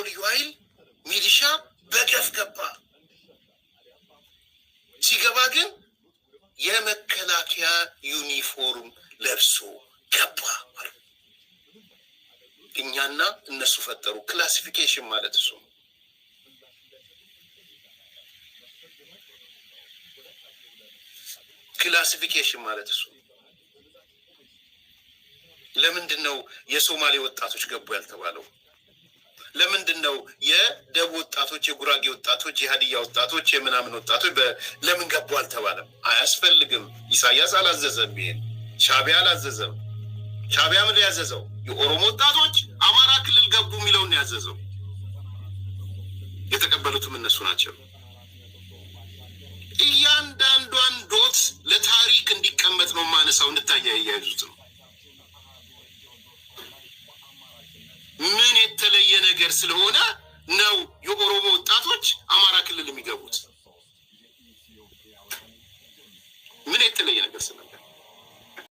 ልዩ ኃይል ሚሊሻ በገፍ ገባ። ሲገባ ግን የመከላከያ ዩኒፎርም ለብሶ ገባ። እኛና እነሱ ፈጠሩ። Classification ማለት እሱ ነው። Classification ማለት እሱ ነው። ለምንድን ነው የሶማሌ ወጣቶች ገቡ ያልተባለው? ለምንድን ነው የደቡብ ወጣቶች፣ የጉራጌ ወጣቶች፣ የሀዲያ ወጣቶች፣ የምናምን ወጣቶች ለምን ገቡ አልተባለም? አያስፈልግም። ኢሳያስ አላዘዘም። ይሄን ሻቢያ አላዘዘም። ሻቢያ ምን ያዘዘው? የኦሮሞ ወጣቶች አማራ ክልል ገቡ የሚለውን ያዘዘው። የተቀበሉትም እነሱ ናቸው። እያንዳንዷን dot ለታሪክ እንዲቀመጥ ነው ማነሳው፣ እንድታያያዙት ነው። ምን የተለየ ነገር ስለሆነ